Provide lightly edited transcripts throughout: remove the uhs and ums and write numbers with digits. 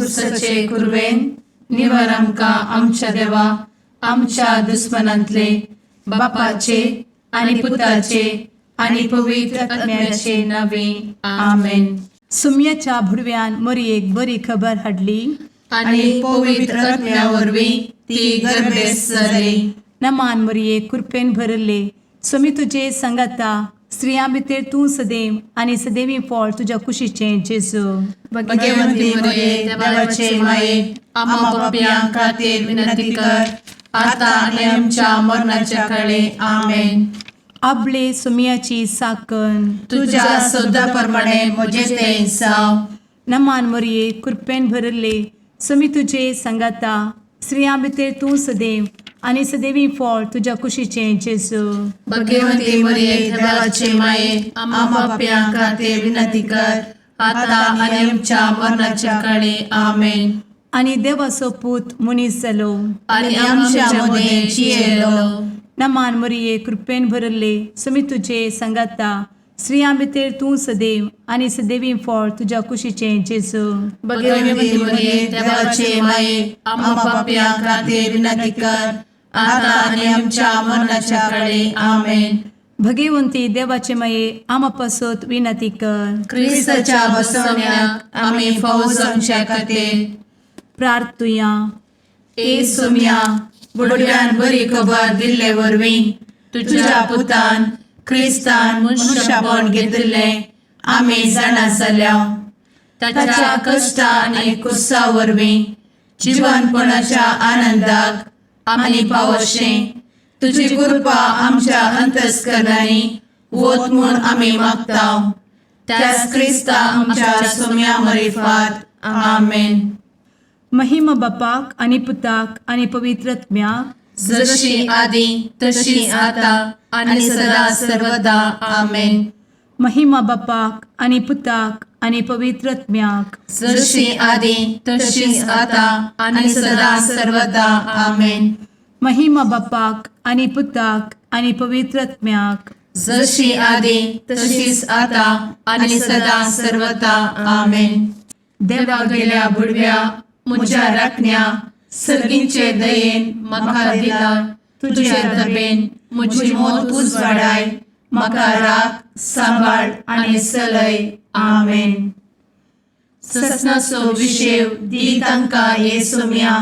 कुर्साचे कुरवेन निवार आमकां आमच्या देवा आमच्या दुस्मनांतले बापाचे आनी पुताचे आनी पवित्र आत्म्याचे नावे आमेन. सुम्याच्या भुडव्यान मरयेक बरी खबर हाडली. आनी पवित्र आत्म्या वरवीं ती गर्भेस्त जाली. नमान मरये, कृपेन भरले, स्वामी तुजे संगाता, स्त्रियां भितर तूं सदैव आनी सदैवी फळ तुज्या कुशीचें जेजू. भगवंती मरिये, देवाचे माये, आम्हा पापयां खातीर विनंती कर, आता आनी आमच्या मरणाच्या काळे. आमेन. आबले सुम्याची साकन. तुझ्या शब्दा प्रमाणे म्हजे ते जावं. नमान मरये, कृपेन भरले, स्वामी तुजे संगाता, स्त्रियां भितर तूं सदैव आनी सदैवी फळ तुज्या कुशीचें जेजू. भगवंती मरिये, देवाचे माये, आम्हा पापयां खातीर विनंती कर, आता आनी आमच्या मरणाच्या काळे. आमेन. आनी देवाचो पूत मनीस जालो आनी आमच्या मदें जियेलो. नमान मरिये, कृपेन भरले, स्वामी तुजे संगाता, स्त्रियां भितर तूं सदैव आनी सदैवी फळ तुज्या कुशीचें जेजू. भगवंती मरिये, देवाचे माये, आम्हा पापयां खातीर विनंती कर, आता आनी आमच्या मरणाच्या काळे. आमेन. भगवंती देवाचे माये, आमा पासत विनंती कर. क्रिस्ताच्या बसवण्याक आमी फावो जावच्या खातीर. प्रार्थुया. ए सोम्या, बुडव्यान बरी खबर दिल्ले वरवीं तुझ्या पुतान क्रिस्तान मनुष्यपण घेतिल्लें आमी जाणा जाल्या. ताच्या कश्टा आनी कुर्सा वरवीं जिवनपणाच्या आनंदाक आमी पावशें तुजी कृपा आमच्या अंतस्करणांनी वत म्हूण आमी मागता, त्याच क्रिस्ता आमच्या सोम्या मरिफात. आमेन. महिमा बापाक आनी पुताक आनी पवित्र आत्म्याक. जशी आदी तशी आता आणि सदा सर्वदा. आमेन. महिमा बापाक आनी पुताक आनी पवित्र आत्म्याक. जशी आदी तशीच आता आणि सदा सर्वदा. आमेन. महिमा बापाक आनी पुताक आनी पवित्र आत्म्याक. जशी आदी तशीच आता आणि सदा सर्वदा. आमेन. देवा गेल्या बुडव्या म्हज्या राखण्या, सर्गींचे दयेन म्हाका दिला तुझे दबेन म्हजी मोत उजवाडाय, म्हाका राख, सांबाळ आनी चलय. आमेन. ससनाचो विशेव दी तांकां हे सोम्या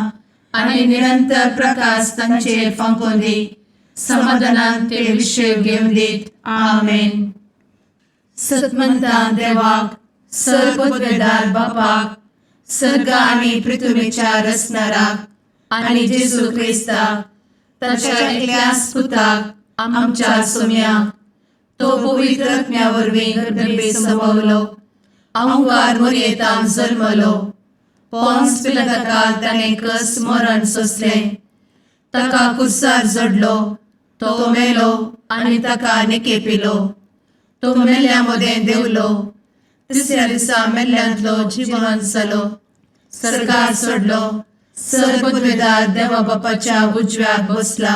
आनी निरंतर प्रकाश तांचेर फांकोवन दी, समाधानान ते विशेव घेवन दीत. आमेन. सतमंता देवाक, सर्वपदवेदार बापाक, सर्ग आनी पृथ्वीच्या रचणाराक आनी जेजू क्रिस्ताक ताच्या एकल्याच पुताक आमच्या सोम्याक, तो पवित्र आत्म्या वरवीं गर्भे संभवलो, अंकार मरयेतान जल्मलो, पोन्स पिलाताकाल ताणें कस मरण सोंसलें, ताका कुर्सार जडलो, तो मेलो आनी ताका निकेपिलो, तो मेल्ल्या मदें देंवलो, तिसऱ्या दिसा मेल्ल्यांतलो जिवन जालो, सर्गार सोडलो, सर्वपदवेदार देवा बापाच्या उजव्याक बसला,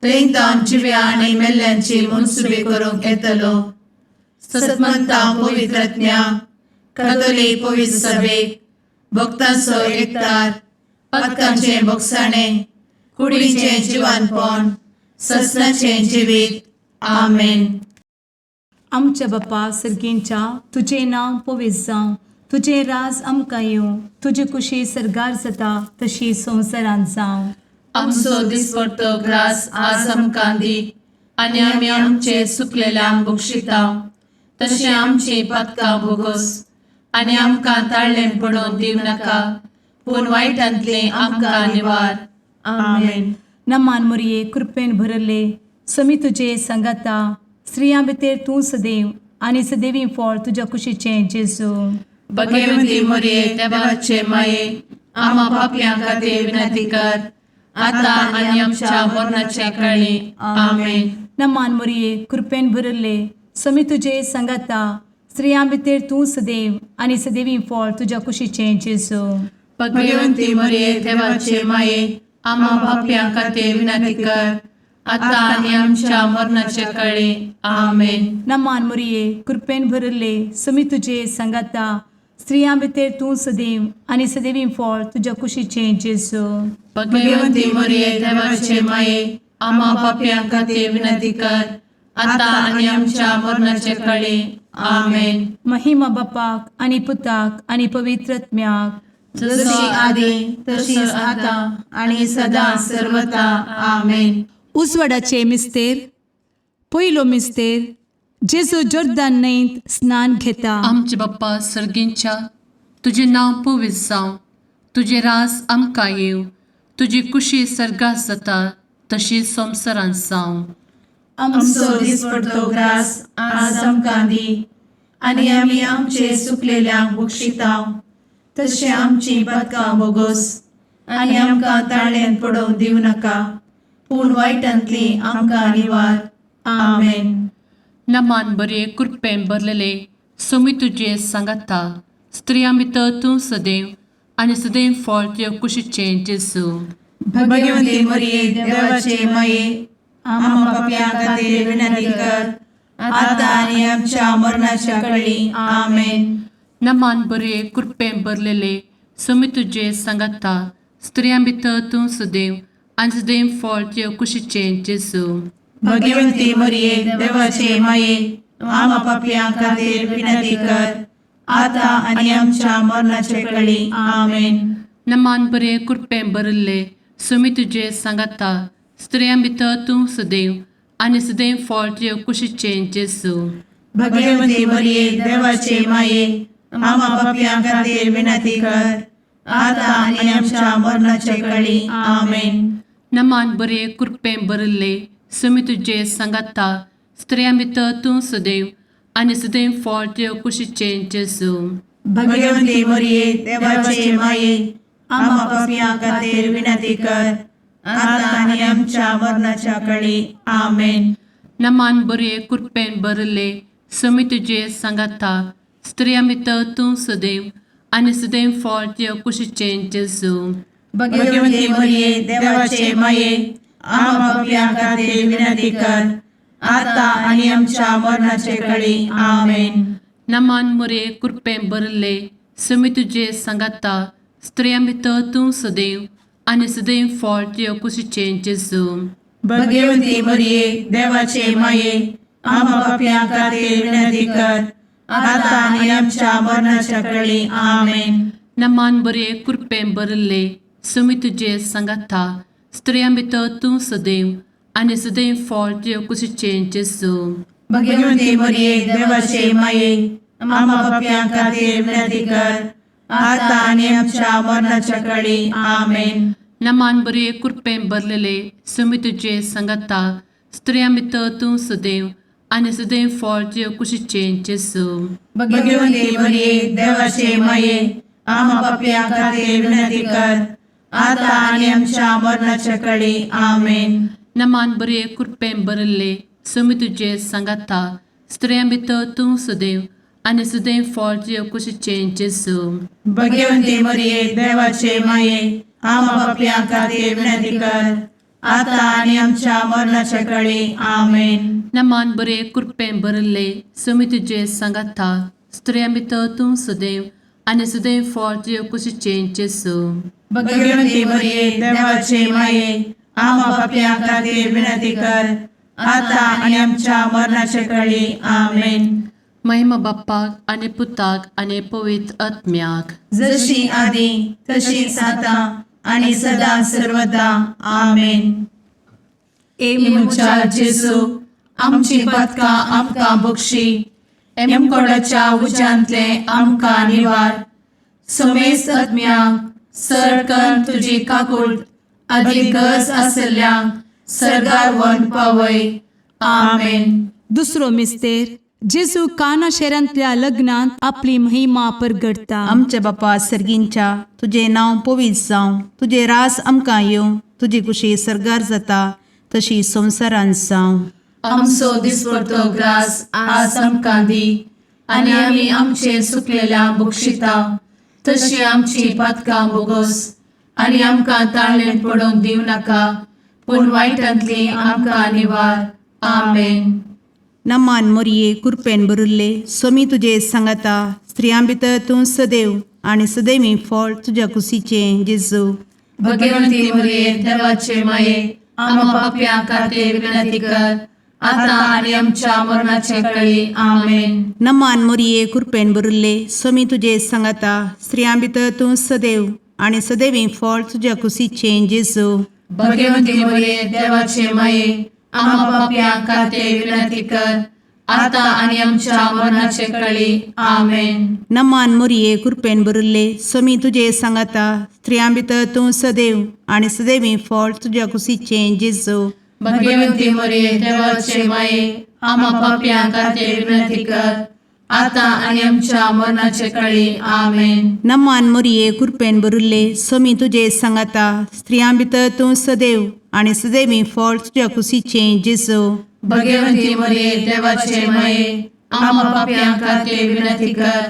थंय तावन जिव्या आनी मेल्ल्यांची मनसुबी करूंक येतलो. सतमंता पवित्र आत्म्या, कातोलीक पवित्र सभेक, भक्तांचो एकतार, पातकांचें भोगसाणें, कुडीचें जिवानपण, ससनाचें जिवीत. आमेन. आमच्या बापा सर्गींच्या, तुजें नांव पवित्र जावं, तुजें राज आमकां येवं, तुजी कुशी सर्गार जाता तशी संवसारांत जावं. आमचो दिसपडतो ग्रास आज आमकां दी आनी आमी आमचे चुकलेल्यांक बक्षिता तशें आमची पातकां भोगोस आनी आमकां ताळ्ळें पडोवन दिवं नाका, पूण वायटांतलें आमकां निवार. आमेन. नमान मरिये, कृपेन भरले, समी तुजे संगाता, स्त्रियां भितर तूं सदैव आनी सदैवी फळ तुज्या कुशीचें जेजू. भगवंती मरिये, देवाचे माये, आम्हा पापयां खातीर विनंती कर, आता आनी आमच्या मरणाच्या काळी. आमेन. नमान मरिये, कृपेन भरले, समी तुजे संगाता, स्त्रियां भितर तूं सदैव आनी सदैवी फळ तुज्या कुशीचें जेजू. भगवंती मरिये, देवाचे माये, आम्हा पापयां खातीर विनंती कर, आता आनी आमच्या मरणाच्या काळी. आमेन. नमान मरिये, कृपेन भरले, समी तुजे संगाता, स्त्रियां भितर तूं सदैव आनी सदैवी फळ तुज्या कुशीचें जेजू. भगवंती मोरये, देवाचे माये, आम्हा पापयां खातीर विनंती कर, आतां आनी आमच्या मरणाचे कळे. आमेन. महिमा बापाक आनी पुताक आनी पवित्र आत्म्याक, जशी आदी तशीच आतां आनी सदां सर्वता. आमेन. उजवाडाचे मिस्तेर. पयलो मिस्तेर, जेजू जोर्दान न्हंयत स्नान घेता. आमचे बाप्पा सर्गींच्या, तुजें नांव पवित्र जावं, तुजें राज आमकां येवं, तुजी कुशी सर्गात जाता तशी संवसारांत जावं. आमचो दिसपडतो ग्रास आज आमकां दी, आनी आमी आमचे सुकलेल्यांक बक्षितांव, तशें आमची पदकां बोगोस, आनी आमकां ताळ्यान पडोवंक दिवं नाका, पूण वायटांतली आमकां निवार. आमेन. नमान बरे, कृपेन भरलेले, सोमी तुजे सांगाता, स्त्रियां भितर तूं सदैव आनी सदैव फळ तुज्या कुशीचें जेजू. भगवंती मरिये, देवाचे माये, आम्हा पापयां खातीर विनंती कर, आतां आनी आमच्या मरणाच्या कळी. आमेन. नमान बरे, कृपेन भरलेले, सोमी तुजे सांगाता, स्त्रियां भितर तूं सदैव आनी सदैव फळ तुज्या कुशीचें जेजू. भगवंती मरिये, देवाचे माये, आम्हा पापयां खातीर विनंती कर, आतां आनी आमच्या मरणाच्या कळी. आमेन. नमान बरे, कृपेन भरिल्ले, सोमी तुजे सांगाता, स्त्रियां भितर तूं सदैव आनी सदैव फळ तुज्या कुशीचें जेजू. भगवंती मरिये, देवाचे माये, आम्हा पापयां खातीर विनंती कर, आतां आनी आमच्या मरणाच्या कळी. आमेन. नमान बरे, कृपेन भरिल्ले, सोमी तुजे सांगाता, स्त्रियां भितर तूं सदैव आनी सदैव फळ तुज्या कुशीचें जेजू. भगवंती मरिये, देवाचे माये, आम्हा पापयां खातीर विनंती कर, आतां आनी आमच्या मरणाच्या कळी. आमेन. नमान बरे, कृपेन भरिल्ले, सोमी तुजे सांगाता, स्त्रियां भितर तूं सदैव आनी सदैव फळ तुज्या कुशीचें जेजू. भगवंती मरिये, देवाचे माये, आम्हा पापयां खातीर विनंती कर, आतां आनी आमच्या मरणाचे कळी. आमेन. नमान मुरे, कृपेन भरिल्ले, सोमी तुजे सांगाता, स्त्रियां भितर तूं सदैव आनी सदैव फळ तुज्या कुशीचें जेजू. भगवंती मरिये, देवाचे माये, आम्हा पापयां खातीर विनंती कर, आतां आनी आमच्या मरणाच्या कळी. आमेन. नमान बरे, कृपेन भरिल्ले, सोमी तुजे सांगाता, स्त्रियां भितर तूं सदैव आनी सदैव फळ तुज्या कुशीचें जेजू. भगवंती मरिये, देवाचे माये, आम्हा पापयां खातीर विनंती कर, आतां आनी आमच्या मरणाच्या कळी. आमेन. नमान बरे, कृपेन भरलेले, सोमी तुजे सांगाता, स्त्रियां भितर तूं सदैव आनी सदैव फळ तुज्या कुशीचें जेजू. भगवंती मरिये, देवाचे माये, आम्हा पापयां खातीर विनंती कर, आतां आनी आमच्या मरणाच्या कळी. आमेन. नमान बरे, कृपेन भरिल्ले, सोमी तुजे सांगाता, स्त्रियां भितर तूं सदैव आनी सदैव फळ तुज्या कुशीचें जेजू. भगवंती मरिये, देवाचे माये, आम्हा पापयां खातीर विनंती कर, आतां आनी आमच्या मरणाच्या कळी. आमेन. नमान बरे, कृपेन भरिल्ले, सोमी तुजे सांगाता, स्त्रियां भितर तूं सदैव आनी सदैव फळ तुज्या कुशीचें जेजू. भगवंती मरिये, देवाचे माये, आम्हा पापयां खातीर विनंती कर, आतां आनी आमच्या मरणाच्या कळी. आमेन. महिमा बाप्पाक आनी पुताक आनी पवित्र आत्म्याक, जशी आदी तशीच आतां आनी सदां सर्वदा. आमेन. ए म्हज्या जेजू, आमची पदकां आमकां बक्षी, एमकोडाच्या उज्यांतले आमकां निवार, समेस्त आत्म्यांक सरकन तुजी काकूट आदी गरज आसल्ल्यांक सरगार वन पावय. आमेन. दुसरो मिस्तेर, जेजू काना शहरांतल्या लग्नांत आपली महिमा परगटता. आमच्या बापा सर्गींच्या, तुजें नांव पवित्र जावं, तुजें रास आमकां येवं, तुजी कुशी सर्गार जाता तशी संवसारांत जावं. आमचो दिसपडतो ग्रास आज आमकां दी, आनी आमी आमचे सुकलेल्या बक्षिता, तशी आमची पातकां बोगोस, आनी आमकां ताळ्ळें पडोवंक दिवं नाका, पूण वायटांतली आमकां निवार. आमेन. नमान मोरये कुरपेन भरिल्ले सोमी तुजे सांगाता स्त्रियां भितर तूं सदैव आनी सदैवी फळ तुज्या कुशीचें जेजू. भगवंती मरिये देवाचे माये आम्हा पापयां खातीर विनंती कर आता आणि आमच्या मरणाच्या कळी. आमेन. नमान मोरये कुरपेन भरिल्ले सोमी तुजे सांगाता स्त्रियां भितर तूं सदैव आनी सदैवी फळ तुज्या कुशीचें जेजू. भगवंती मरिये देवाचे माये आम्हा पापयां खातीर विनंती कर आता आणि आमच्या मरणाच्या कळी. आमेन. नमान मोरये कुरपेन भरिल्ले सोमी तुजे सांगाता स्त्रियां भितर तूं सदैव आनी सदैवी फळ तुज्या कुशीचें जेजू. भगवंती मरिये देवाचे माये आम्हा पापयां खातीर विनंती कर आता आणि आमच्या मरणाच्या कळी. आमेन. नमान मोरये कुरपेन भरिल्ले सोमी तुजे सांगाता स्त्रियां भितर तूं सदैव आनी सदैवी फळ तुज्या कुशीचें जेजू. भगवंती मरिये देवाचे माये आम्हा पापयां खातीर विनंती कर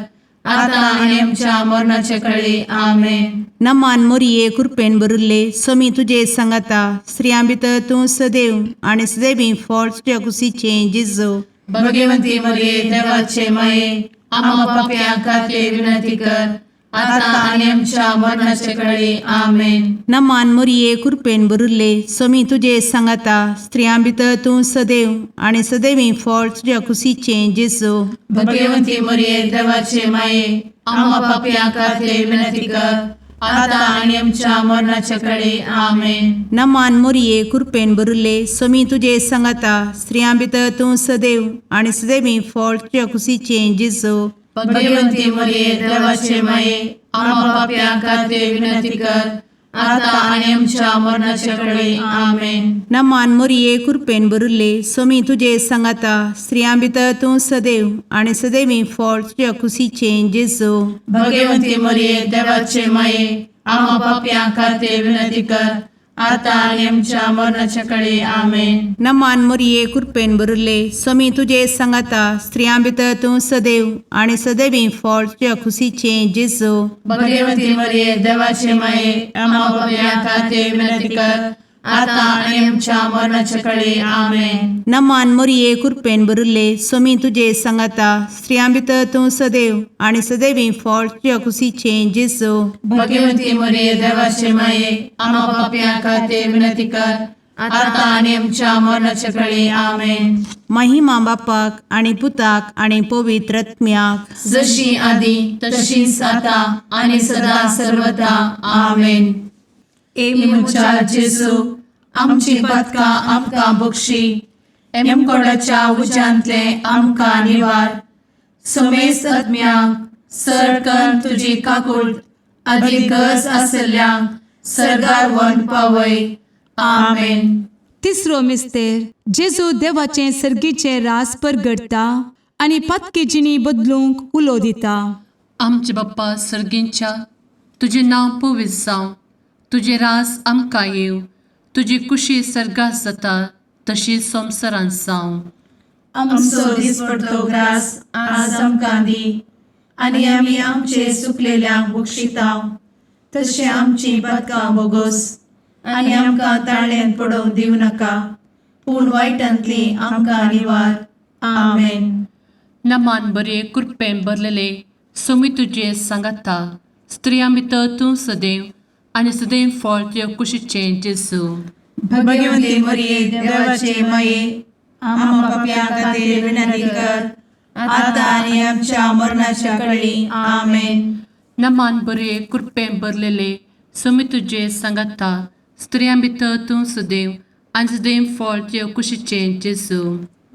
आता आणि आमच्या मरणाच्या कळी. आमेन. नमान मोरये कुरपेन भरिल्ले सोमी तुजे सांगाता स्त्रियां भितर तूं सदैव आनी सदैवी फळ तुज्या कुशीचें जेजू. भगवंती मरिये देवाचे माये आम्हा पापयां खातीर विनंती कर आता आणि आमच्या मरणाच्या कळी. आमेन. नमान मोरये कुरपेन भरिल्ले सोमी तुजे सांगाता स्त्रियां भितर तूं सदैव आनी सदैवी फळ तुज्या कुशीचें जेजू. भगवंती मरिये देवाचे माये आम्हा पापयां खातीर विनंती कर आता आणि आमच्या मरणाच्या कळी. आमेन. नमान मोरये कुरपेन भरिल्ले सोमी तुजे सांगाता स्त्रियां भितर तूं सदैव आनी सदैवी फळ तुज्या कुशीचें जेजू. भगवंती मरिये देवाचे माये आम्हा पापयां खातीर विनंती कर आता आणि आमच्या मरणाच्या कळी. आमेन. नमान मोरये कुरपेन भरिल्ले सोमी तुजे सांगाता स्त्रियां भितर तूं सदैव आनी सदैवी फळ तुज्या कुशीचें जेजू. भगवंती मरिये देवाचे माये आम्हा पापयां खातीर विनंती कर आता आणि आमच्या मरणाच्या कळी. आमेन. नमान मोरये कुरपेन भरिल्ले सोमी तुजे सांगाता स्त्रियां भितर तूं सदैव आनी सदैवी फळ तुज्या कुशीचें जेजू. भगवंती मरिये देवाचे माये आम्हा पापयां खातीर विनंती कर आता आणि आमच्या मरणाच्या कळी. आमेन. नमान मोरये कुरपेन भरिल्ले सोमी तुजे सांगाता स्त्रियां भितर तूं सदैव आनी सदैवी फळ तुज्या कुशीचें जेजू. भगवंती मरिये देवाचे माये आम्हा पापयां खातीर विनंती कर आता आणि आमच्या मरणाच्या कळी. आमेन. महिमा बापाक आनी पुताक आनी पवित्र आत्म्याक, जशी आदी तशीच आता आणि सदा सर्वदा. आमेन. ए म्हज्या जेजू आमची पातकां आमकां बक्षी एमकोडाच्या उज्यांतले आमकां निवार समेस्त आत्म्यांक सरकन तुजी काकूट आदी गरज आसल्ल्यांक सरगार व्हरून पावय. आमेन. तिसरो मिस्तेर जेजू देवाचें सर्गीचें रास परगटता आनी पातकी जिणी बदलूंक उलो दिता. आमचे बाप्पा सर्गींच्या तुजें नांव पवित्र जावं, तुजें रास आमकां येवं, तुजी कुशी सर्गात जाता तशी संवसारांत जावं. आमचो दिसपडतो ग्रास आज आमकां दी आनी आमी आमचे सुकलेल्यांक बक्षितांव तशें आमची पातकां बोगोस आनी आमकां ताळ्यांत पडोवंक दिवं नाका पूण वायटांतली आमकां निवार. आमेन. नमान बरे कृपेन भरलेले सोमी तुजे सांगाता स्त्रियां भितर तूं सदैव आनी सदैव फळ तुज्या कुशीचें जेजू. भगवंती मरिये देवाचे माये आम्हा पापयां खातीर विनंती कर आता आनी आमच्या मरणाच्या कळी. आमेन. नमान बरे कृपेन भरलेले सोमी तुजे सांगाता स्त्रियां भितर तूं सदैव आनी सदैव फळ तुज्या कुशीचें जेजू.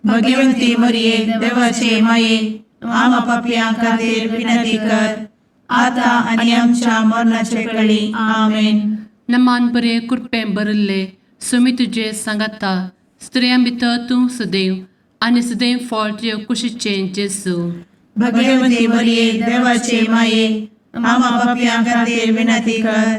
भगवंती मरिये देवाचे माये आम्हा पापयां खातीर विनंती कर आता आनी आमच्या मरणाच्या कळी. आमेन. नमान बरे कृपेन भरिल्ले सोमी तुजे सांगाता स्त्रियां भितर तूं सदैव आनी सदैव फळ तुज्या कुशीचें जेजू. भगवंती मरिये देवाचे माये आम्हा पापयां खातीर विनंती कर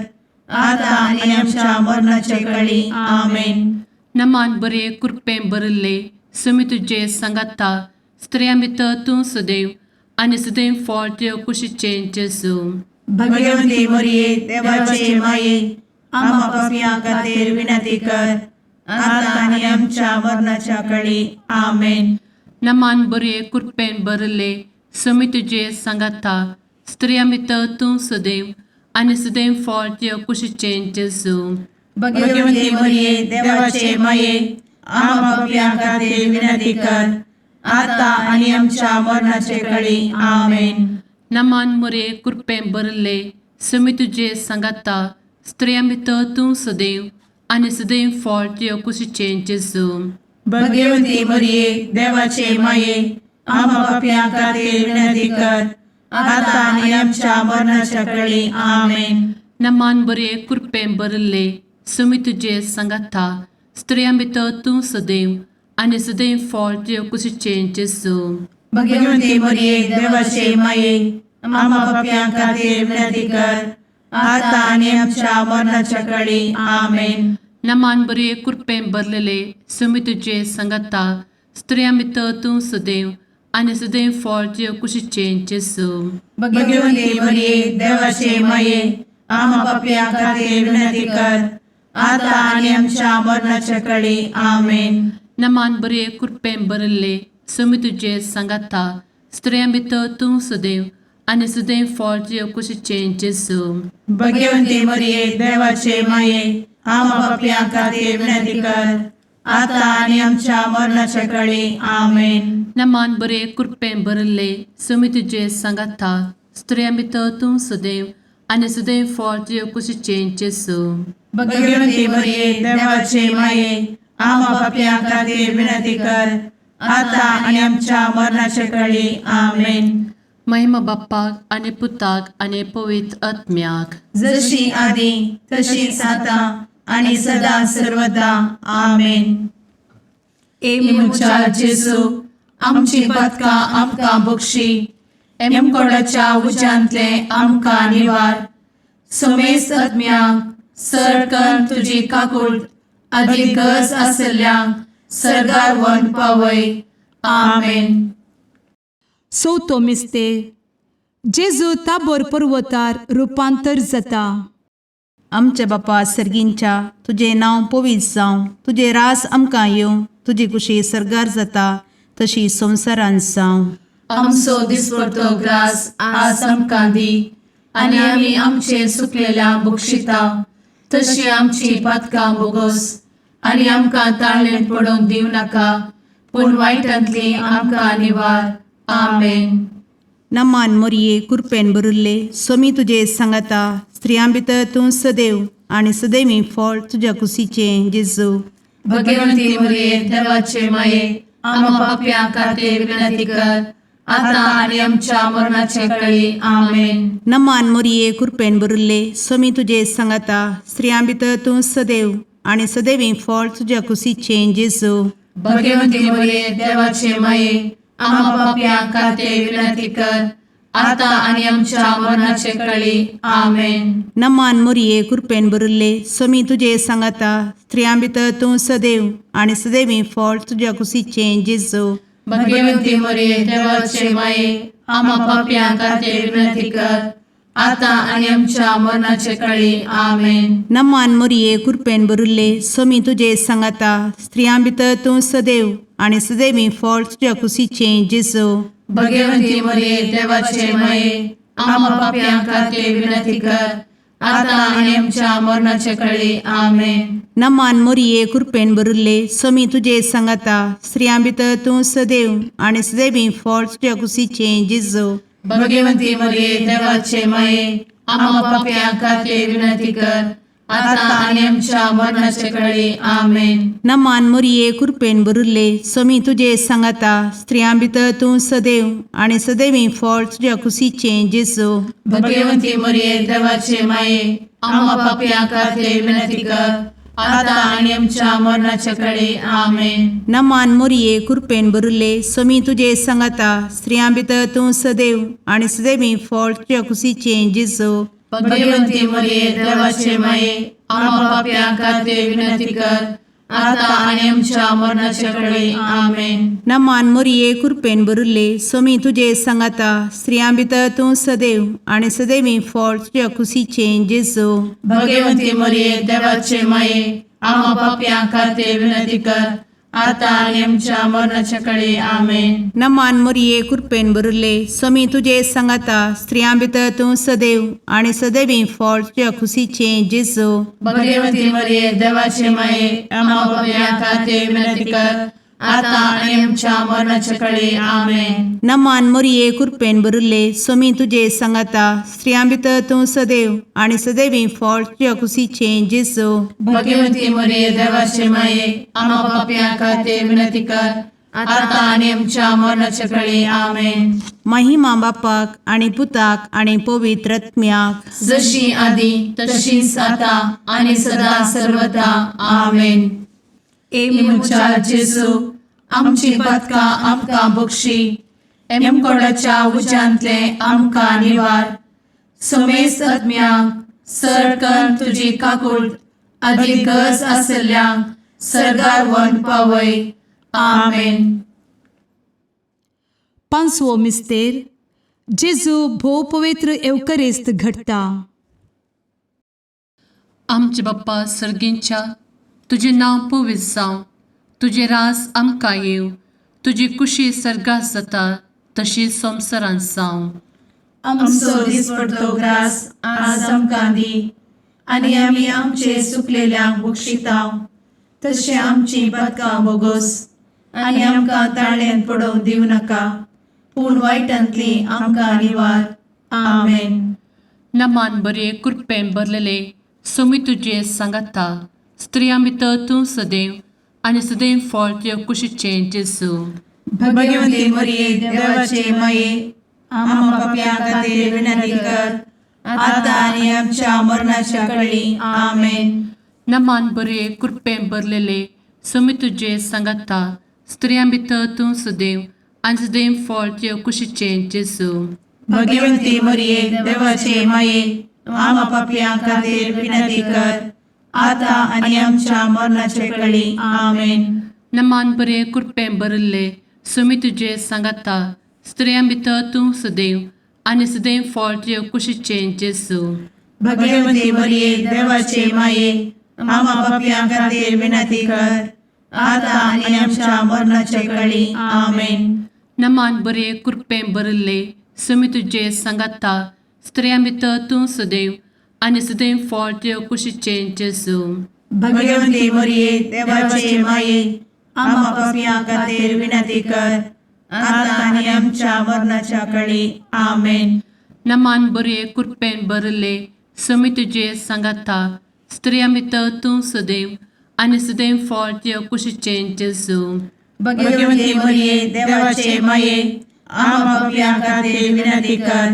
आता आनी आमच्या मरणाच्या कळी. आमेन. नमान बरे कृपेन भरिल्ले सोमी तुजे सांगाता स्त्रियां भितर तूं सदैव आनी सदैव फळ तुज्या कुशीचें जेजू. भगवंती मरिये देवाचे माये आम्हा पापयां खातीर विनंती कर आता आनी आमच्या मरणाच्या कळी. आमेन. नमान बरये कृपेन भरले समी तुजे सांगाता स्त्रिया भितर तूं सदैव आनी सदैव फळ तुज्या कुशीचें जेजू. भगवती मरिये, देवाचे माये, आम्हा पापयां खातीर विनंती कर, आता आनी आमच्या मरणाचे कळी. आमेन. नमान मरये कृपेन भरले समी तुजे सांगाता स्त्रिया भितर तूं सदैव आनी सदैव फळ तुज्या कुशीचें जेजू. भगवती मरिये, देवाचे माये, आम्हा पापयां खातीर विनंती कर, आता आनी आमच्या मरणाच्या कळी. आमेन. नमान बरये कृपेन भरले समी तुजे सांगाता स्त्रियां भितर तूं सदैव आनी सदैव फळ तुज्या कुशीचें जेजू. भगवती मरिये, देवाचे माये, आम्हा पापयां खातीर विनंती कर, आता आनी आमच्या मरणाच्या कळी. आमेन. नमान बरये कृपेन भरलेले समी तुजे सांगाता स्त्रियां भितर तूं सदैव आनी सदैव फळ तुज्या कुशीचें जेजू. भगवती मरिये, देवाचे माये, आम्हा पापयां खातीर विनंती कर, आता आनी आमच्या मरणाच्या कळी. आमेन. नमान बरये कृपेन भरले समी तुजे सांगाता स्त्रियां भितर तूं सदैव आनी सदैव फळ तुज्या कुशीचें जेजू. भगवती मरिये, देवाचे माये, आम्हा पापयां खातीर विनंती कर, आता आनी आमच्या मरणाच्या कळी. आमेन. नमान बरये कृपेन भरले समी तुजे सांगाता स्त्रियां भितर तूं सदैव आनी सदैव फळ तुज्या कुशीचें जेजू. भगवती मरिये, देवाचे माये, आम्हा पापयां खातीर विनंती कर, आता आनी आमच्या मरणाच्या कळी. आमेन. महिमा बाप्पाक आनी पुताक आनी पवित्र आत्म्याक. जशी आदी तशीच आता आणि सदा सर्वदा. आमेन. ए म्हज्या जेजू, आमची पातकां आमकां बक्षी, एमकोडाच्या उज्यांतले आमकां निवार, समेस्त आत्म्यांक सरकन तुजी काकूळ आदी गरज आसल्ल्यांक सर्गार व्हरून पावय. आमेन. चवथो मिस्तेर जेजू ताबोर पर्वतार रुपांतर जाता. आमच्या बापा सर्गींच्या, तुजें नांव पवित्र जावं, तुजें राज आमकां येवं, तुजी कुशी सर्गार जाता तशी संवसारांत जावं. आमचो दिसपडतो ग्रास आज आमकां दी आनी आमी आमचे सुकलेल्या बक्षिता तशी आमची पातकां बोगस आनी आमकां ताळणेन पडोवंक दिवं नाका, पूण वायटांतली आमकां निवार. आमेन. नमान मोरये, कृपेन भरिल्ले, स्वामी तुजे सांगाता, स्त्रियां भितर तूं सदैव आनी सदैवी फळ तुज्या कुशीचें जेजू. भगवंती मरिये, देवाचे माये, आम्हा पापयां खातीर विनंती कर, आता आनी आमच्या मरणाचे कळी. आमेन. नमान मोरये, कृपेन भरिल्ले, स्वामी तुजे सांगाता, स्त्रियां भितर तूं सदैव आनी सदैवी फळ तुज्या कुशीचें जेजू. भगवंती मरिये, देवाचे माये, आम्हा पापयां खातीर विनंती कर, आता आनी आमच्या मरणाचे कळी. आमेन. नमान मोरये, कृपेन भरिल्ले, स्वामी तुजे सांगाता, स्त्रियां भितर तूं सदैव आनी सदैवी फळ तुज्या कुशीचें जेजू. भगवंती मरिये, देवाचे माये, आम्हा पापयां खातीर विनंती कर, आता आनी आमच्या मरणाचे कळी. आमेन. नमान मोरये, कृपेन भरिल्ले, स्वामी तुजे सांगाता, स्त्रियां भितर तूं सदैव आनी सदैवी फळ तुज्या कुशीचें जेजू. भगवंती मरिये, देवाचे माये, आम्हा पापयां खातीर विनंती कर, आता आनी आमच्या मरणाचे कळी. आमेन. नमान मोरये, कृपेन भरिल्ले, स्वामी तुजे सांगाता, स्त्रियां भितर तूं सदैव आनी सदैवी फळ तुज्या कुशीचें जेजू. भगवंती मरिये, देवाचे माये, आम्हा पापयां खातीर विनंती कर, आता आनी आमच्या मरणाचे कळी. आमेन. नमान मोरये, कृपेन भरिल्ले, स्वामी तुजे सांगाता, स्त्रियां भितर तूं सदैव आनी सदैवी फळ तुज्या कुशीचें जेजू. भगवंती मरिये, देवाचे माये, आम्हा पापयां खातीर विनंती कर, आता आनी आमच्या मरणाचे कळी. आमेन. नमान मोरये, कृपेन भरिल्ले, स्वामी तुजे सांगाता, स्त्रियां भितर तूं सदैव आनी सदैवी फळ तुज्या कुशीचें जेजू. भगवंती मरिये, देवाचे माये, आम्हा पापयां खातीर विनंती कर, आता आनी आमच्या मरणाचे कळी. आमेन. नमान मोरये, कृपेन भरिल्ले, स्वामी तुजे सांगाता, स्त्रियां भितर तूं सदैव आनी सदैवी फळ तुज्या कुशीचें जेजू. भगवंती मरिये, देवाचे माये, आम्हा पापयां खातीर विनंती कर, आतां आनी आमच्या मरणाच्या कडे. आमेन. नमान मोरये, कृपेन भरिल्ले, स्वामी तुजे सांगाता. स्त्रियां भितर तूं सदैव आनी सदैवी फळ तुज्या खुशीचें जेजू. भगवती मरिये, देवाचे माये, आम्हा पापयां खातीर विनंती कर, आतां आनी आमच्या मरणाच्या कडे. आमेन. नमान मोरये, कृपेन भरिल्ले, स्वामी तुजे सांगाता. स्त्रियां भितर तूं सदैव आनी सदैवी फळ तुज्या खुशीचें जेजू. भगवती मरिये, देवाचे माये, आम्हा पापयां खातीर विनंती कर, आतां आनी आमच्या मरणाच्या कडे. आमेन. महिमा बापाक आनी पुताक आनी पवित्र आत्म्याक. जशी आदी तशीच आता आणि सदा सर्वदा. आमेन. ए म्हज्या जेजू, आमची पातकां आमकां बक्षी, एमकोडाच्या उज्यांतले आमकां निवार, समेस्त आत्म्यांक सरकन तुजी काकूट आदी गरज आसल्ल्यांक सरगार व्हरून पावय. आमेन. पांचवो मिस्तेर, जेजू भोव पवित्र एवकरेस्त घडटा. आमचे बाप्पा सर्गींच्या, तुजें नांव पवित्र जावं, तुजें राज आमकां येवं, तुजी कुशी सर्गात जाता तशी संवसारांत जावं. आमचो दिसपडतो ग्रास आज आमकां दी, आनी आमी आमचे सुकलेल्यांक बक्षितांव, तशें आमची पातकां बोगोस, आनी आमकां ताळ्यान पडोवंक दिवं नाका, पूण वायटांतली आमकां निवार. आमेन. नमान बरे, कृपेन भरलेले, सोमी तुजे सांगाता. स्त्रियां भितर तूं सदैव आनी सदैव फळ तुज्या कुशीचें जेजू. भगवती मरिये, देवाचे माये, आम्हा पापयां खातीर विनंती कर, आतां आनी आमच्या मरणाच्या कळी. आमेन. नमान बरे, कृपेन भरलेले, सोमी तुजे सांगाता. स्त्रियां भितर तूं सदैव आनी सदैव फळ तुज्या कुशीचें जेजू. भगवती मरिये, देवाचे माये, आम्हा पापयां खातीर विनंती कर, आतां आनी आमच्या मरणाचे कळी. आमेन. नमान बरे, कृपेन भरिल्ले, सोमी तुजे सांगाता. स्त्रियां भितर तूं सदैव आनी सदैव फळ तुज्या कुशीचें जेजू. भगवती मरिये, देवाचे माये, आम्हा पापयां खातीर विनंती कर, आतां आनी आमच्या मरणाचे कळी. आमेन. नमान बरे, कृपेन भरिल्ले, सोमी तुजे सांगाता. स्त्रियां भितर तूं सदैव आनी सदैव फळ तुज्या कुशीचें जेजू. भगवती मरिये, देवाचे माये, आम्हा पापयां खातीर विनंती कर, आतां आनी आमच्या मरणाच्या कळी. आमेन. नमान बरे, कृपेन भरिल्ले, सोमी तुजे सांगाता. स्त्रियां भितर तूं सदैव आनी सदैव फळ तुज्या कुशीचें जेजू. भगवती मरिये, देवाचे माये, आम्हा पापयां खातीर विनंती कर,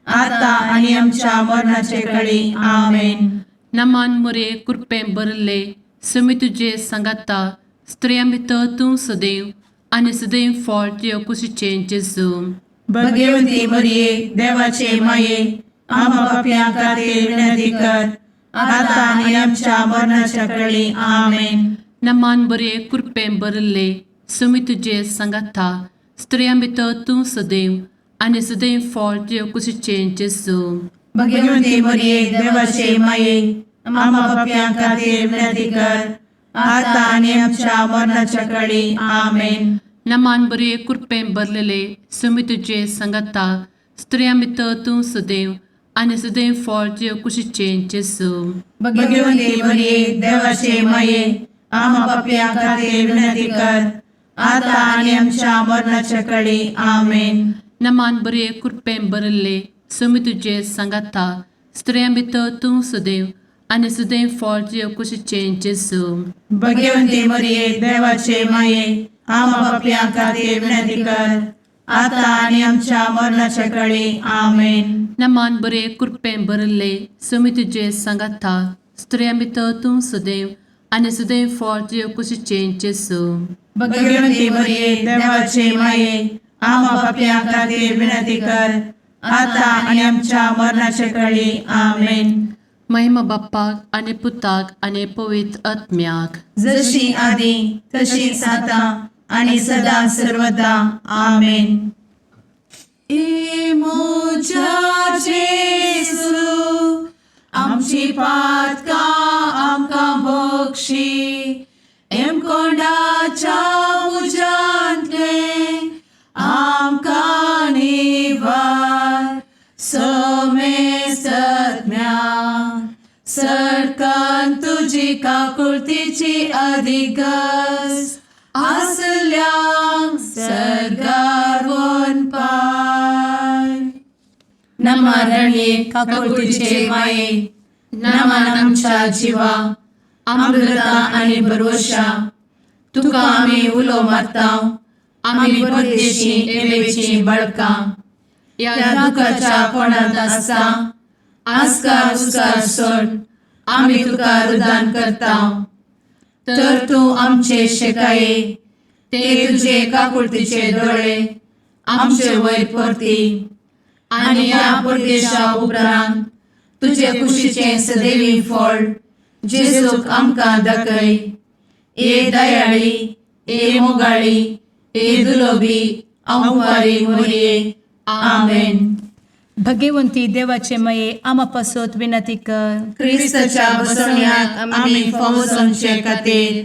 आतां आनी आमच्या मरणाचे कळी. आमेन. नमान मुरे, कृपेन भरिल्ले, सोमी तुजे सांगाता. स्त्रियां भितर तूं सदैव आनी सदैव फळ तुज्या कुशीचें जेजू. भगवती मरिये, देवाचे माये, आम्हा पापयां खातीर विनंती कर, आतां आनी आमच्या मरणाच्या कळी. आमेन. नमान बरे, कृपेन भरिल्ले, सोमी तुजे सांगाता. स्त्रियां भितर तूं सदैव आनी सदैव फळ तुज्या कुशीचें जेजू. भगवती मरिये, देवाचे माये, आम्हा पापयां खातीर विनंती कर, आतां आनी आमच्या मरणाच्या कळी. आमेन. नमान बरे, कृपेन भरलेले, सोमी तुजे सांगाता. स्त्रियां भितर तूं सदैव आनी सदैव फळ तुज्या कुशीचें जेजू. भगवती मरिये, देवाचे माये, आम्हा पापयां खातीर विनंती कर, आतां आनी आमच्या मरणाच्या कळी. आमेन. नमान बरे, कृपेन भरिल्ले, सोमी तुजे सांगाता. स्त्रियां भितर तूं सदैव आनी सदैव फळ तुज्या कुशीचें जेजू. भगवती मरिये, देवाचे माये, आम्हा पापयां खातीर विनंती कर, आतां आनी आमच्या मरणाच्या कळी. आमेन. नमान बरे, कृपेन भरिल्ले, सोमी तुजे सांगाता. स्त्रियां भितर तूं सदैव आनी सदैव फळ तुज्या कुशीचें जेजू. भगवती मरिये, देवाचे माये, आम्हा पापयां खातीर विनंती कर, आतां आनी आमच्या मरणाच्या कळी. आमेन. महिमा बाप्पाक आनी पुताक आनी पवित्र आत्म्याक. जशी आदी तशीच आतां आणि सदा सर्वदा. आमेन. ए म्हज्या जेजू, आमची पातकां आमकां बक्षी, एमकोंडाच्या तुजी काकुळतीची अधिगस आसल्यांक सर्गार वनपाय. नमा रणये काकुळतीचे माये, नमन आमच्या जिवा, अमृता आनी भरवशा, तुका आमी उलो मारता, आमी परदेशी एवेची बळकां ह्या दुखाच्या कोणांत आसता आस्कार उस्कार सोड आमी तुका रुदान करता. तर तूं आमचे शेकाये ते तुजे काकुळतीचे दोळे आमचे वयर परती आनी ह्या परदेशा उपरांत तुजे कुशीचें सदैवी फळ जेजूक आमकां दाखय. ए दयाळी, ए मोगाळी, ए दुलोबी अंवारी मोरये. आमेन. भगवंती देवाचे मये आमा पासत विनंती कर. क्रिस्ताच्या बसवण्याक आमी फावो जावचे खातीर.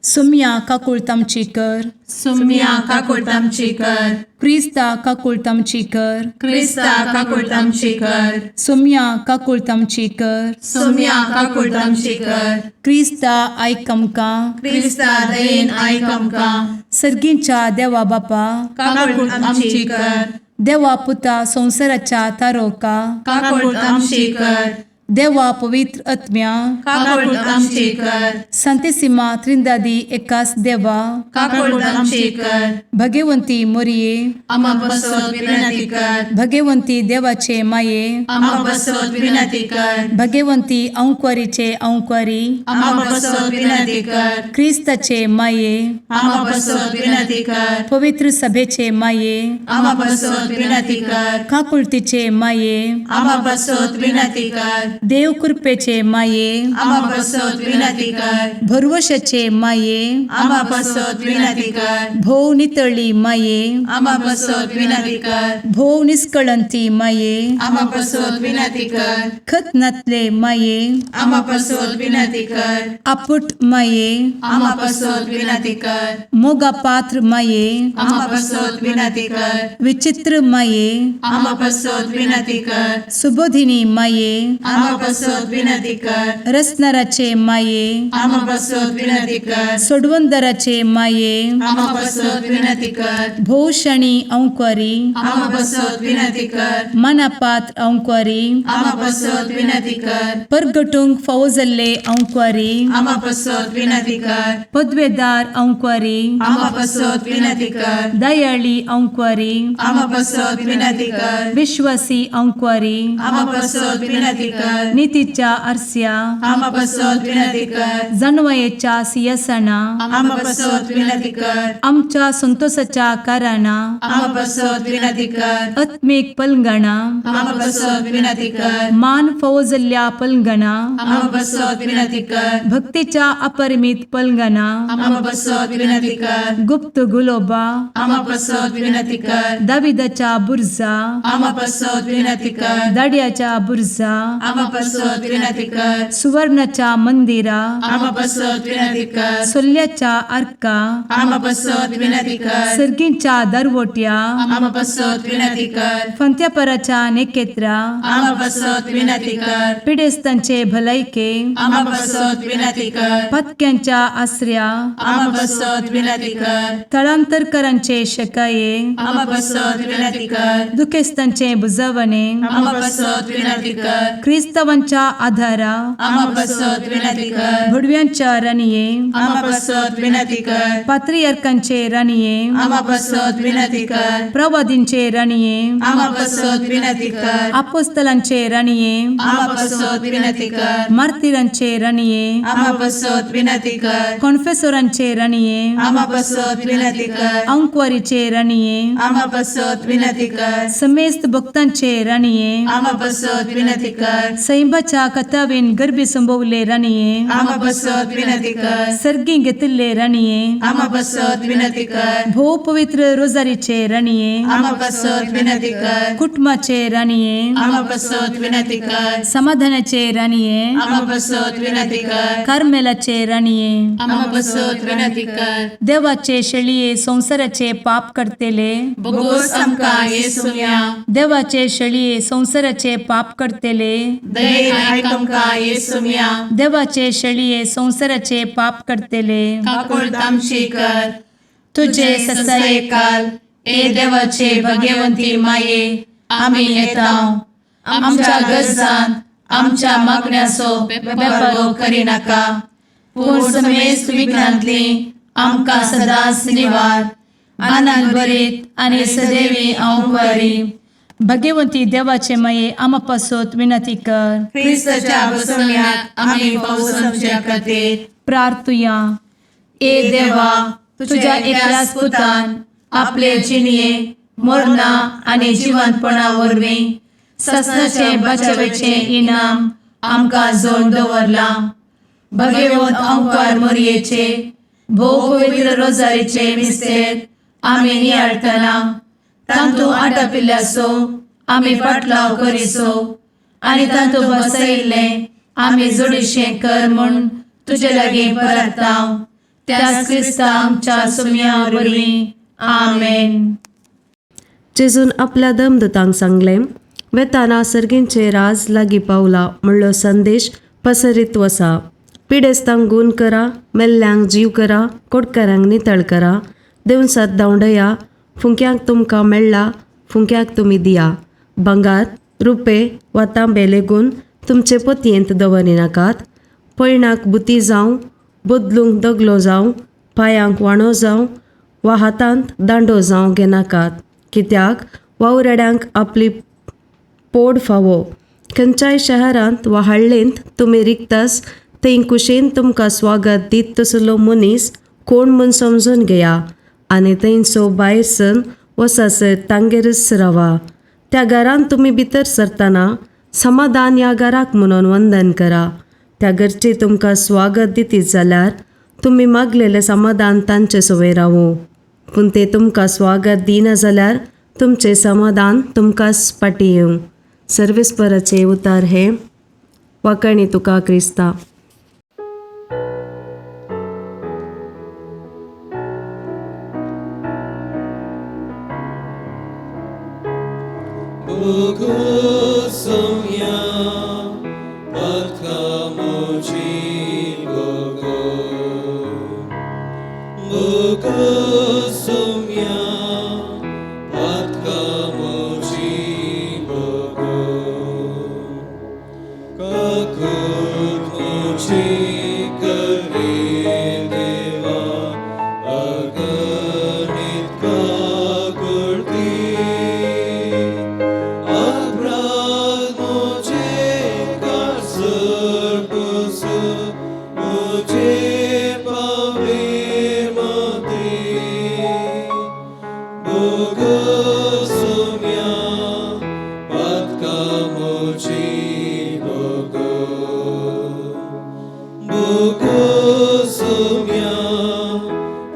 सुम्या काकुळत आमची कर. सुम्या काकुळट आमची कर. क्रिस्ता काकुळत आमची कर. क्रिस्ता काकुळट आमची कर. सुम्या काकुळत आमची कर. सुम्या काकुळट आमची कर. क्रिस्ता आयक आमकां. क्रिस्ता दयेन आयक आमकां. सर्गींच्या देवा बापा, काकुळट आमची कर. देवा पुता संवसाराच्या तारोका, काकुळट आमची कर. देवा पवित्र आत्म्या, काकुळट आमची कर. संतेसिमा त्रिंदादी एकास देवा, काकुळट आमची कर. भगवंती मोरये, आमा बसत विनंती कर. भगवंती देवाचे माये, आमा बसत विनंती कर. भगवंती अंक्वारीचे अंक्वारी, आमा बसत विनंती कर. क्रिस्ताचे माये, आमा बसत विनंती कर. पवित्र सभेचे माये, आमा बसत विनंती कर. काकुळतीचे माये, आमा बसत विनंती कर. देव कृपेचे माये, आमा बसत विनंती कर. भरवशाचे माये, आमा बसत विनंती कर. भोव नितळी माये, आमा बसत विनंती कर. भोव निस्कळंती माये, आमा बसत विनंती कर. खत नातले माये, आमा बसत विनंती कर. आपुट माये, आमा बसत विनंती कर. मोगा पात्र माये, आमा बसत विनंती कर. विचित्र माये, आमा बसत विनंती कर. सुबोधिनी माये, आमा बसत विनंती कर. रसनाराचे माये, आमा बसत विनंती कर. सोडवंदराचे माये, आमा बसत विनंती कर. भोवशणी अंक्वारी, आमा बसत विनंती कर. मनापात्र अंक्वारी, आमा बसत विनंती कर. परगटूंक फावो जाल्ले अंक्वारी, आमा बसत विनंती कर. पदवेदार अंक्वारी, आमा बसत विनंती कर. दयाळी अंक्वारी, आमा बसत विनंती कर. विश्वासी अंक्वारी, आमा बसत विनंती कर. नितीच्या आरस्या, आमा बसत विनंती कर. जानवयेच्या सियासना, आमा बसत विनंती कर. आमच्या संतोषाच्या कारणा, आमा बसत विनंती कर. आत्मीक पलंगणा, आमा बसत विनंती कर. मान फावो जाल्ल्या पलंगणा, आमा बसत विनंती कर. भक्तीच्या अपरिमित पलंगणा, आमा बसत विनंती कर. गुप्त गुलोबा, आमा बसत विनंती कर. दाविदाच्या बुर्जा, आमा बसत विनंती कर. दाड्याच्या बुर्जा, आमा बसत विनंती कर. सुवर्णाच्या मंदिरा, आमा बसत विनंती कर. सोल्ल्याच्या आर्का, आमा बसत विनंती कर. सर्गींच्या दरवट्या, आमा बसत विनंती कर. फंत्यापराच्या नेकेत्रा, आमा बसत विनंती कर. पिडेस्तांचे भलायके, आमा बसत विनंती कर. पत्क्यांच्या आसऱ्या, आमा बसत विनंती कर. थळांतरकरांचे शकाये, आमा बसत विनंती कर. दुखेस्तांचे बुजवणे, आमा बसत विनंती कर. क्रिस्तावांच्या आधारा, आमा बसत विनंती कर. भुडव्यांच्या राणये, आमा बसत विनंती कर. पात्रियार्कांचे राणये, आमा बसत विनंती कर. प्रवादींचे राणये, आमा बसत विनंती कर. आपोस्तलांचे राणये, आमा बसत विनंती कर. मार्तिरांचे राणये, आमा बसत विनंती कर. कॉन्फेसोरांचे राणये, आमा बसत विनंती कर. अंक्वारीचे राणये, आमा बसत विनंती कर. समेस्त भक्तांचे राणये, आमा बसत विनंती कर. सैंबाच्या कथावेन गर्भी संभवले राणये, आमा बसत विनंती कर. सर्गी घेतिल्ले राणये, आमा बसत विनंती कर. भोव पवित्र रोजारीचे राणये, आमा बसत विनंती कर. कुटुंबाचे राणये, आमा बसत विनंती कर. समाधानाचे राणये, आमा बसत विनंती कर. कार्मेलाचे राणये, आमा बसत विनंती कर. देवाचे शेळये संवसाराचे पाप करतेले, बोगोस आमकां येसुम्या. देवाचे शेळये संवसाराचे पाप करतेले, दयेन आयक आमकां येसुम्या. देवाचे शेळये संवसाराचे पाप करतले, काकुळट आमची कर. तुजे तुजे ससायेकाल ए देवाचे भगवंती माये, आमी येता. आमच्या गरजान आमच्या मागण्याचो बेपरो करिनाका, पूण समेस्त विघ्नांतली आमकां सदांच निवार. आनंद भरीत आनी सदैवी अंवकारी भगवंती देवाचे माये, आमा पासत विनंती कर. क्रिस्ताच्या बसवण्यात आमी पावसाच्या खातीर. प्रार्थुया. ए देवा, तुझ्या एकल्याच पुतान आपले जिणये मरणा आनी जिवंतपणा वरवीं ससनाचे बचावेचे इनाम आमकां जोड दवरलां. भगवंत अंकार मोरयेचे भोव पवित्र रोजारीचे मिस्तेर आमी नियाळटना तांतू आटापिल्ल्याचो आमी पाटलाव करिसो आनी तांतू बसयिल्लें आमी जोडीशें कर म्हूण तुजे लागीं परताव, त्याच क्रिस्ता आमच्या सुमया वरवीं. आमेन. जेजून आपल्या दमदूतांक सांगलें, वेताना सर्गींचे राज लागीं पावला म्हणलो संदेश पसरीत वसा. पिडेस्तांक गूण करा, मेल्ल्यांक जीव करा, कोटकारांक नितळ करा, देवसात धांवडया. फुंक्यांक तुमकां मेळ्ळा, फुंक्याक तुमी दिया. भांगार, रुपे वा तांबे लेगून तुमचे पोतयेंत दवरिनाकात. पयणाक बुती जावं, बदलूंक दगलो जावं, पांयांक वाणो जावं वा हातांत दांडो जावं घेनाकात, कित्याक वावराड्यांक आपली पोड फावो. खंयच्याय शहरांत वा हाडलेंत तुमी रिगतास थंय कुशेन तुमकां स्वागत दीत तसलो मनीस कोण म्हूण समजून घेया आनी थंयचो भायर सरून वचासर तांगेरच रावा. त्या घरांत तुमी भितर सरतना समाधान ह्या घराक म्हणून वंदन करा. त्या घरची तुमकां स्वागत दितीत जाल्यार तुमी मागलेलें समाधान तांचे सवय रावूं, पूण ते तुमकां स्वागत दिना जाल्यार तुमचें समाधान तुमकांच फाटीं येवं. सर्वेस्पराचे उतार हे. वाकणी तुका क्रिस्ता. Bogosomia, Patkamochi Bogo. Bogosomia, Patkamochi Bogo. Kakut mochi kare deva, aganit kakurti. Aprat moche karsar pusu, moche pavir mati. Bogosomia, patka mochi bogo. Bogosomia,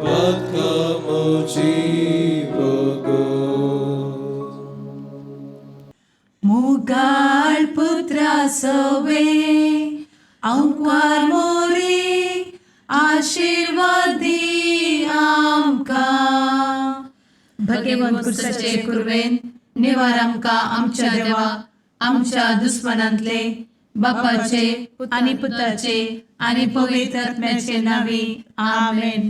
patka mochi bogo. मुगाळ पुत्रा सवे अंकुर मोरे, आशीर्वाद दी आमकां. भगवंत कुर्साचे कुर्वेन निवार आमकां आमच्या देवा, आमच्या दुस्मनांतले, बापाचे आनी पुताचे आनी पवित्र आत्म्याचे नांवी. आमेन.